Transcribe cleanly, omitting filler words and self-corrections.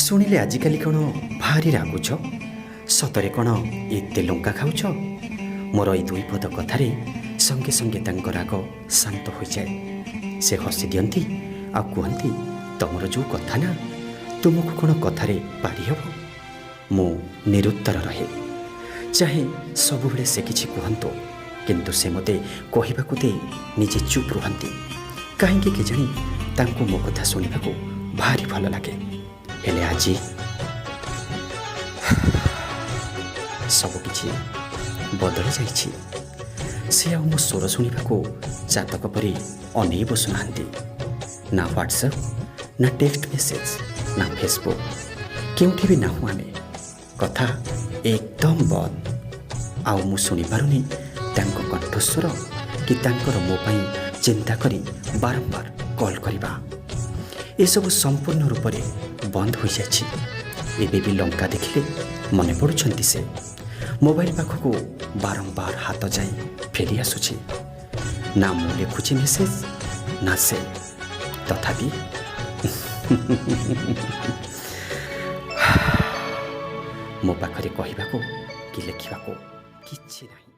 ଶୁଣିଲେ ଆଜିକାଲି କ'ଣ ଭାରି ରାଗୁଛ? ସତରେ କ'ଣ ଏତେ ଲଙ୍କା ଖାଉଛ? ମୋର ଏଇ ଦୁଇ ପଦ କଥାରେ ସଙ୍ଗେ ସଙ୍ଗେ ତାଙ୍କ ରାଗ ଶାନ୍ତ ହୋଇଯାଏ। ସେ ହସି ଦିଅନ୍ତି ଆଉ କୁହନ୍ତି, ତମର ଯେଉଁ କଥା ନା, ତୁମକୁ କ'ଣ କଥାରେ ପାରିହେବ? ମୁଁ ନିରୁତ୍ତର ରହେ। ଚାହେଁ ସବୁବେଳେ ସେ କିଛି କୁହନ୍ତୁ, କିନ୍ତୁ ସେ ମୋତେ କହିବାକୁ ଦେଇ ନିଜେ ଚୁପ୍ ରୁହନ୍ତି। କାହିଁକି କେଜାଣି ତାଙ୍କୁ ମୋ କଥା ଶୁଣିବାକୁ ଭାରି ଭଲ ଲାଗେ। ହେଲେ ଆଜି ସବୁକିଛି ବଦଳି ଯାଇଛି। ସେ ଆଉ ମୋ ସ୍ୱର ଶୁଣିବାକୁ ଚାତକ ପରି ଅନେଇ ବସୁନାହାନ୍ତି। ନା ହ୍ୱାଟ୍ସଆପ୍, ନା ଟେକ୍ସଟ ମେସେଜ୍, ନା ଫେସବୁକ୍, କେଉଁଠି ବି ନାହୁଁ ଆମେ। କଥା ଏକଦମ ବନ୍ଦ। ଆଉ ମୁଁ ଶୁଣିପାରୁନି ତାଙ୍କ କଣ୍ଠସ୍ୱର କି ତାଙ୍କର ମୋ ପାଇଁ ଚିନ୍ତା କରି ବାରମ୍ବାର କଲ୍ କରିବା। ଏସବୁ ସମ୍ପୂର୍ଣ୍ଣ ରୂପରେ ବନ୍ଦ ହୋଇଯାଇଛି। ଏବେ ବି ଲଙ୍କା ଦେଖିଲେ ମନେ ପଡ଼ୁଛନ୍ତି ସେ। ମୋବାଇଲ ପାଖକୁ ବାରମ୍ବାର ହାତ ଯାଇ ଫେରି ଆସୁଛି। ନା ମୁଁ ଲେଖୁଛି ମେସେଜ, ନା ସେ। ତଥାପି ମୋ ପାଖରେ କହିବାକୁ କି ଲେଖିବାକୁ କିଛି ନାହିଁ।